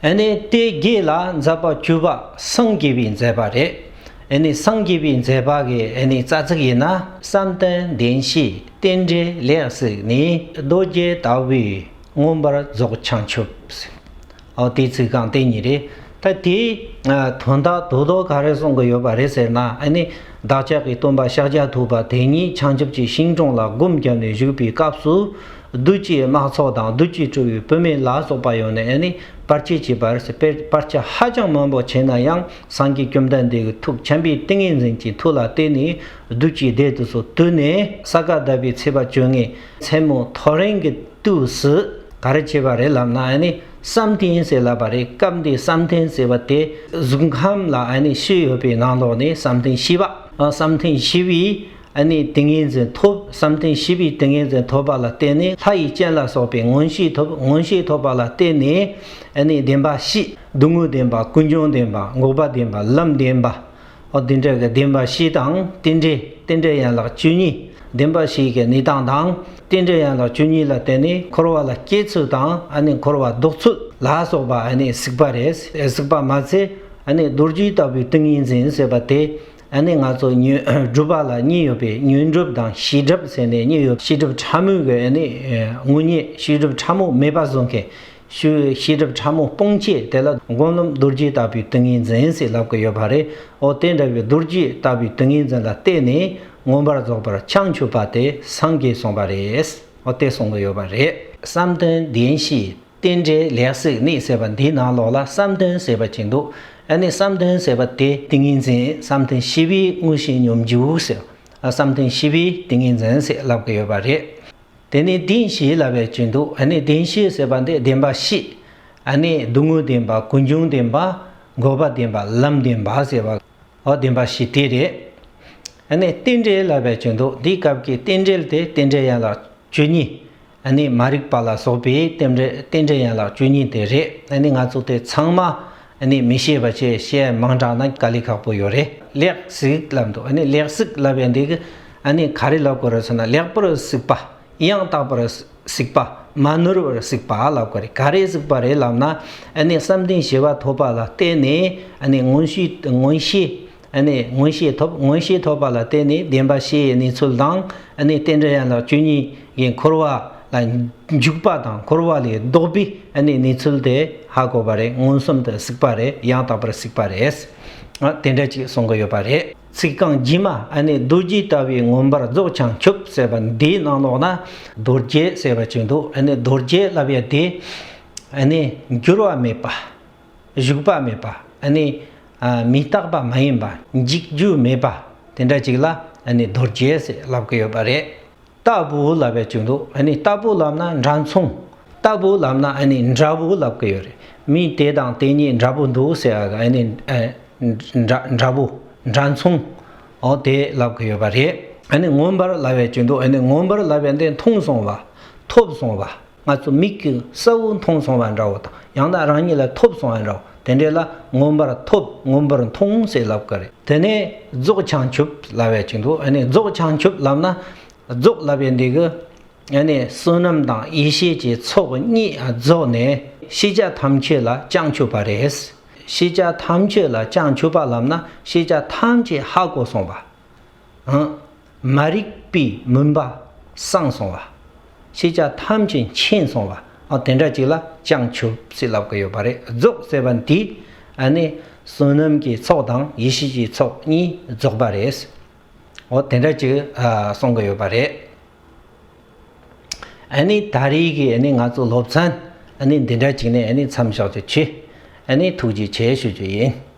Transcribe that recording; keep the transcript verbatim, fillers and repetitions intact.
ཨ་ནི་དེ་བརྒྱད་ལ་མཛད་པ་བཅུ་པ་སངས་རྒྱས་པའི་མཛད་པ་རེད། ཨ་ནི་སངས་རྒྱས་པའི་མཛད་པ་གི་ཨ་ནི་རྩ་ཚིག་ཡིན་ན། བསམ་གཏན་བདེན་བཞིའི་རྟེན་འབྲེལ་ལེགས་གཟིགས་ནས། རྡོ་རྗེ་ལྟ་བུའི་མངོན་པར་རྫོགས་བྱང་ཆུབ། ཨོ་དེའི་ཚིག་རྐང་དེ་གཉིས་རེད། ད་དེའི་ཨ་དོན་དག་དོ་དོ་ག་རེ་གསུང་གི་ཡོད་པ་རེད་ཟེར་ན། ཨ་ནི་བདག་ཅག་གི་སྟོན་པ་ཤཱཀྱ་ཐུབ་པ་དེ་ཉིད་བྱང་ཆུབ་ཀྱི་ཤིང་དྲུང་ལ་སྒོམ་བརྒྱབ་ནས་བཞུགས་པའི་སྐབས་སུ། བདུད་ཀྱི་དམག་ཚོགས་དང་བདུད་ཀྱིས་སྤྲུལ་བའི་བུད་མེད་ལ་སོགས་པ་ཡོང་ནས། ཨ་ནི་བར་ཆད་བྱེད་པ་རེད། བར་བར་ཆད་ཧ་ཅང་མང་པོ་བྱས་ན་ཡང་། སངས་རྒྱས་བཅོམ་ལྡན་འདས་ཀྱི་ཐུགས་བྱམས་པའི་ཏིང་ངེ་འཛིན་གྱི་མཐུ་ལ་བརྟེན་ནས། བདུད་ཀྱི་སྡེ་དེ་ཚོ་བཏུལ་ནས། ས་ག་ཟླ་བའི་ཚེས་པ་བཅོ་ལྔའི་མཚན་མོ་ཐོ་རེངས་ཀྱི་དུས་སུ་ག་རེ་བྱས་པ་རེད་ལབ་ན། ཨ་ནི་བསམ་གཏན་ཟེར་ལབ་པ་རེད། སྐབས་འདིའི་བསམ་གཏན་ཟེར་བ་དེ་གཟུགས་ཁམས་ལ་ཨ་ནི་བཞི་ཡོད་པའི་ནང་ལོགས་ནས་བསམ་གཏན་བཞི་པ། ཨ་བསམ་གཏན་བཞི་པའི་ཨ་ནི་ཏིང་ངེ་འཛིན་ཐོབ། བསམ་གཏན་བཞི་པའི་ཏིང་ངེ་འཛིན་ཐོབ་པ་ལ་བརྟེན་ནས་ལྷ་ཡི་སྤྱན་ལ་སོགས་པའི་མངོན་ཤེས་ཐོབ། མངོན་ཤེས་ཐོབ་པ་ལ་བརྟེན་ནས་ཨ་ནི་བདེན་པ་བཞི། སྡུག་བསྔལ་བདེན་པ། ཀུན་འབྱུང་བདེན་པ། འགོག་པ་བདེན་པ། ལམ་བདེན་པ། ཨོ་དེ་འདྲ་གི་བདེན་པ་བཞི་དང་། རྟེན་འབྲེལ། རྟེན་འབྲེལ་ཡན་ལག་བཅུ་གཉིས། བདེན་པ་བཞི་གི་གནས་སྟངས་དང་། རྟེན་འབྲེལ་ཡན་ལག་བཅུ་གཉིས་ལ་བརྟེན་ནས་འཁོར་བ་ལ་སྐྱེ་ཚུལ་དང་། ཨ་ནི་འཁོར་བ་ལྡོག་ཚུལ་ལ་སོགས་པ་ཨ་ནི་གཟིགས་པ་རེད། གཟིགས་པ་མ་ཚད། ཨ་ནི་རྡོ་རྗེ་ལྟ་བུའི་ཏིང་ངེ་འཛིན་ཟེར་བ་དེ། ཨ་ནི་ང་ཚོ་ཉོན་སྒྲུབ་པ་ལ་གཉིས་ཡོད་པའི་ཉོན་སྒྲུབ་དང་བྱེད་སྒྲུབ་ཟེར་ནས་གཉིས་ཡོད། བྱེད་སྒྲུབ་ཕྲ་མོའི་གི་ཨ་ནི་དངོས་གཉེན། བྱེད་སྒྲུབ་ཕྲ་མོ་མེད་པ་བཟོ་མཁན། བྱེད་བྱེད་སྒྲུབ་ཕྲ་མོ་སྤོང་བྱེད་དེ་ལ་སྒོམ་ལམ་རྡོ་རྗེ་ལྟ་བུའི་ཏིང་ངེ་འཛིན་ཟེར་ལབ་ཀྱི་ཡོད་པ་རེད། འོ་དེ་འདྲ་བའི་རྡོ་རྗེ་ལྟ་བུའི་ཏིང་ངེ་འཛིན་ལ་བརྟེན་ནས་མངོན་པར་རྫོགས་པར་བྱང་ཆུབ་པ་དེ་སངས་རྒྱས་གསུངས་པ་རེད། འོ་དེ་གསུང་གི་ཡོད་པ་རེད། བསམ་གཏན་བདེན་བཞིའི་རྟེན་འབྲེལ་ལེགས་གཟིགས་ནས་ཟེར་བ་འདིའི་ནང་ལོགས་ལ་བསམ་གཏན་ཟེར་བ་ཅིག་འདུག་ཨ་ནི་བསམ་གཏན་ཟེར་བ་དེ་ཏིང་ངེ་འཛིན། བསམ་གཏན་བཞི་པའི་དངོས་གཞི་སྙོམས་འཇུག་ཟེར། ཨ་བསམ་གཏན་བཞི་པའི་ཏིང་ངེ་འཛིན་ཟེར་ལབ་ཀྱི་ཡོད་པ་རེད། དེ་ནས་བདེན་བཞི་ལབ་པའི་ཅིག་འདུག་ཨ་ནི་བདེན་བཞི་ཟེར་བ་འདི་བདེན་པ་བཞི། ཨ་ནི་སྡུག་བསྔལ་བདེན་པ། ཀུན་འབྱུང་བདེན་པ། འགོག་པ་བདེན་པ། ལམ་བདེན་པ་ཟེར་བ། འོ་བདེན་པ་བཞི་དེ་རེད། ཨ་ནི་རྟེན་འབྲེལ་ལབ་པའི་ཅིག་འདུག་འདིའི་སྐབས་ཀྱི་རྟེན་འབྲེལ་དེ་རྟེན་འབྲེལ་ཡན་ལག་བཅུ་གཉིས། ཨ་ནི་མ་རིག་པ་ལ་སོགས་པའི་རྟེན་འབྲེལ། རྟེན་འབྲེལ་ཡན་ལག་བཅུ་གཉིས་དེ་རེད། ཨ་ནི་ང་ཚོ་དེ་ཚང་མ་ཨ་ནི་མི་ཤེས་པ་བྱས། བཤད་མང་དྲགས་ན་དཀའ་ལས་ཁག་པོ་ཡོད་རེད། ལེགས་གཟིགས་ལབ་འདུག་ཨ་ནི་ལེགས་གཟིགས་ལབ་པའི་འདི་གི་ཨ་ནི་ག་རེ་ལབ་དགོས་རེད་ཟེར་ན། ལེགས་པར་གཟིགས་པ། ཡང་དག་པར་གཟིགས་པ། མ་ནོར་བར་གཟིགས་པ་ལབ་དགོས་རེད། ག་རེ་གཟིགས་པ་རེད་ལབ་ན། ཨ་ནི་བསམ་གཏན་བཞི་པ་ཐོབ་པ་ལ་བརྟེན་ནས། ཨ་ནི་མངོན་ཤེས། མངོན་ཤེས། ཨ་ནི་མངོན་ཤེས་ཐོབ། མངོན་ཤེས་ཐོབ་པ་ལ་བརྟེན་ནས་བདེན་པ་བཞིའི་གནས་ཚུལ་དང་། ཨ་ནི་རྟེན་འབྲེལ་ཡན་ལག་བཅུ་གཉིས་ཀྱི་འཁོར་བ་ལ་འཇུག་པ་དང་། འཁོར་བ་ལས་ལྡོག་པའི་ཨ་ནི་གནས་ཚུལ་དེ་ཧ་གོ་བ་རེད། མངོན་སུམ་དུ་གཟིགས་པ་རེད། ཡང་དག་པར་གཟིགས་པ་རེད། ཨ་དེ་འདྲ་ཅིག་གསུང་གི་ཡོད་པ་རེད། ཚིག་རྐང་རྗེས་མ། ཨ་ནི་རྡོ་རྗེ་ལྟ་བུའི་མངོན་པར་རྫོགས་བྱང་ཆུབ་ཟེར་བ་འདིའི་ནང་ལོགས་ན། རྡོ་རྗེ་ཟེར་བ་ཅིག་འདུག་ཨ་ནི་རྡོ་རྗེ་ལབ་ཡ་དེ་ཨ་ནི་འགྱུར་བ་མེད་པ། བཞུགས་པ་མེད་པ། ཨ་ནི་ཨ་མི་རྟག་པ་མ་ཡིན་པ། འཇིག་རྒྱུ་མེད་པ། དེ་འདྲ་ཅིག་ལ་ཨ་ནི་རྡོ་རྗེ་ཟེར་ལབ་ཀྱི་ཡོད་པ་རེད། ལྟ་བུ་ལབ་པའི་ཅིག་འདུག་ཨ་ནི་ལྟ་བུ་ལབ་ན་འདྲ་མཚུངས། ལྟ་བུ་ལབ་ན་ཨ་ནི་འདྲ་བོ་ལབ་ཀྱི་ཡོད་རེད། མི་དེ་དང་དེ་གཉིས་འདྲ་བོ་འདུག་ཟེར་ཡ་གི་ཨ་ནི་ཨ་འདྲ་འདྲ་བོ། འདྲ་མཚུངས། འོ་དེ་ལབ་ཀྱི་ཡོད་པ་རེད། ཨ་ནི་མངོན་པར་ལབ་པའི་ཅིག་འདུག་ཨ་ནི་མངོན་པར་ལབ་པའི་འདི་མཐོང་སོང་བ། ཐོབ་སོང་བ། ང་ཚོ་མིག་གིས་གསལ་བོ་མཐོང་སོང་བ་འདྲ་བོ་དང་། ཡང་ན་རང་ཉིད་ལ་ཐོབ་སོང་བ་འདྲ་བོ། དེ་འདྲ་ལ་མངོན་པར་ཐོབ། མངོན་པར་མཐོང་ཟེར་ལབ་ཀྱི་རེད། དེ་ནས་རྫོགས་བྱང་ཆུབ་ལབ་པའི་ཅིག་འདུག་ཨ་ནི་རྫོགས་བྱང་ཆུབ་ལབ་ན། རྫོགས་ལབ་པའི་འདི་གི་ཨ་ནི་བསོད་ནམས་དང་ཡེ་ཤེས་ཀྱི་ཚོགས་གཉིས་རྫོགས་ནས་ཤེས་བྱ་ཐམས་ཅད་ལ་བྱང་ཆུབ་པ་རེད། ཤེས་བྱ་ཐམས་ཅད་ལ་བྱང་ཆུབ་པ་ལབ་ན། ཤེས་བྱ་ཐམས་ཅད་ཧ་གོ་སོང་བ། ཨང་། མ་རིག་པའི་མུན་པ་སངས་སོང་བ། ཤེས་བྱ་ཐམས་ཅད་མཁྱེན་སོང་བ། ཨ་དེ་འདྲ་ཅིག་ལ་བྱང་ཆུབ་ཟེར་ལབ་ཀྱི་ཡོད་པ་རེད། རྫོགས་ཟེར་བ་འདི་ཨ་ནི་བསོད་ནམས་ཀྱི་ཚོགས་དང་ཡེ་ཤེས་ཀྱི་ཚོགས་གཉིས་རྫོགས་པ་རེད། འོ་དེ་འདྲ་ཅིག་ཨ་གསུང་གི་ཡོད་པ་རེད། ཨ་ནི་ད་རེས་ཀྱི་ཨ་ནི་ང་ཚོ་སློབ་ཚན་ཨ་ནི་འདི་འདྲ་ཅིག་ནས་ཨ་ནི་མཚམས་འཇོག་རྒྱུ་བྱས། ཨ་ནི་ཐུགས་རྗེ་ཆེ་ཞུ་རྒྱུ་ཡིན།